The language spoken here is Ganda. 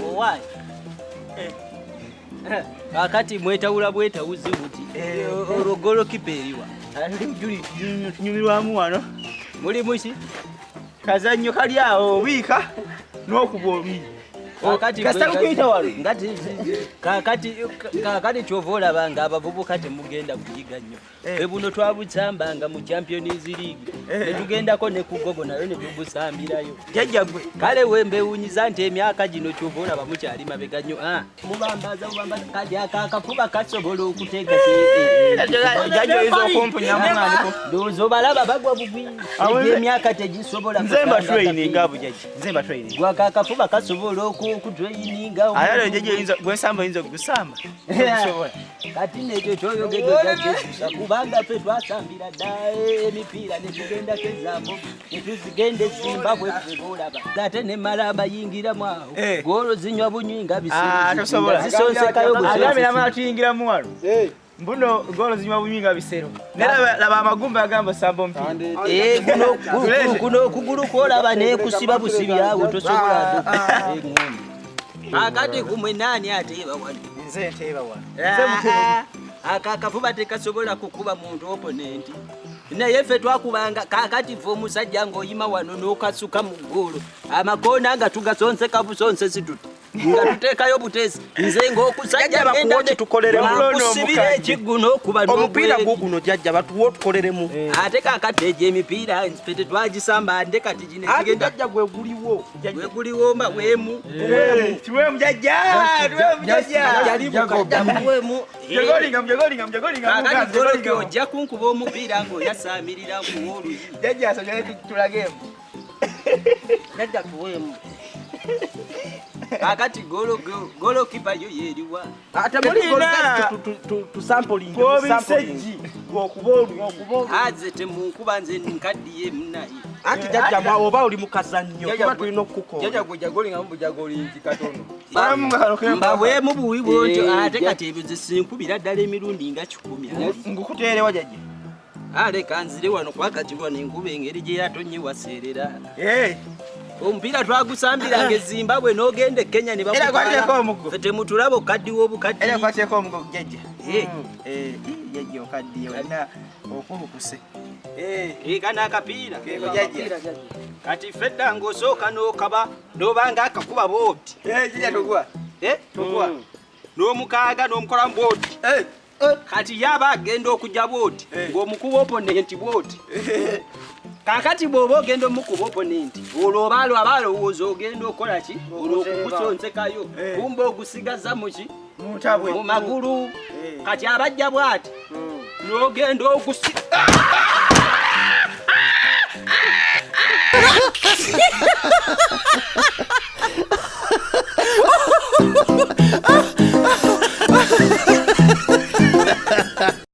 Owaayi. Kakati mwetawula bwetawuzi buti eh. Olwo golokipa eriwa? Tunyumirwamu wano. Mulimu ki? Kazannyo kali awo, obiika n'okuba oluyi. Kasita kukuyita wano. Kakati kyova olaba nga abavubuka temugenda kuyiga nnyo. Eh. Ffe buno twabusambanga mu Champions League eh. ne tugendako ne ku gogo nayo ne tugusambirayo. Jajja gwe. Kale we mbewunyiza nti emyaka gino kyova olaba mukyali mabega nnyo. Ah, mubambaza bubambaza kati akafuba kasobola okuteega. Eh, jajja oyinza okumpunyamu nga ndiko. Ndowooza obalaba bagwa bugwi. Emyaka tegisobola. Nze mba training abo jajja. Nze mba training. Gwe akafuba kasobola okutraininga. Aye jajja oyinza gwensamba oyinza okugusamba. Kati nekyo kyoyogedde kubanga ffe twasambira dda emipiira netugendako ezambo netuzigenda ezimbabwe ffe boolaba ate nemala abayingiramu awo eh. Goolo zinywa bunywi nga ah, zisonsekayo. Tuyingiramu wano eh. Mbuno goolo zinywa bunywi nga bisero. Laba amagumba agamba samba omupiira. Eh, kuno okugulu kwolaba nekusiba busibi awo tosobola. Ah, Akati kumwe nani ateeba wano? Nze nteeba wano. Aka akafuba tekasobola kukuba muntu opponent. Naye ffe twakubanga. Kakati ffe omusajja ng'oyima wano n'okasuka mu ggoolo, amakoona nga tugasonseka busonsesi tuti nga tuteekayo buteesi. Nze ng'okusajja tukoleremu ekiggu n'okuba omupiira guguno jajja batuwe otukoleremu. Eh. Ate kakati egyo emipiira ffe tetwagisamba nde kati gino jajja gwe guliwo. Gwe guliwo mba wemu. Tuwemu jajja, tuwemu jajja. Wemu. Mjagolinga, mjagolinga, mjagolinga. Kakati goloki ojja kunkuba omupiira ng'oyasaamirira nkuwa oluyi. Jajja asogere tulagemu. Jajja tuweemu. Kakati golokipa yo yeeriwa? Ate muli tusampolinga gwokuba oluyi. Aze temunkuba, nze nkaddiye munaye. Anti jajja oba oli mu kazannyo tuba tulina okukukola. Jajja gwe jagolingamu bujagolingi katono. Mbaweemu buwi bwontyo eh, ate kati ebyo zisinkubira ddala emirundi nga 100. Ngukuteerewa jajja? Aleka nzire wano kuba kati wano enkuba engeri gye yatonye waseerera. Eh. Omupiira twagusambiranga e Zimbabwe n'ogenda e Kenya ne bakutemutulaba temutulaba okaddiwa obukaddi. Era kwateeko omugo jajja. Eh. Eh, jajja okaddiye wena okulukuse. Eh, kana akapiira kati fedda ng'osooka n'okaba n'obanga akakuba bwoti. Jajja tugwa. Tugwa. N'omukaaga n'omukolamu bwoti. Kati yaba agenda okujja bwoti ng'omukuba opponent bwoti. Kakati bw'oba ogenda omukuba opponent olwo oba aba alowooza ogenda okukola ki, olwo okugusonsekayo kumba ogusigaza muki mu magulu. Kati abajja bwati n'ogenda ogusi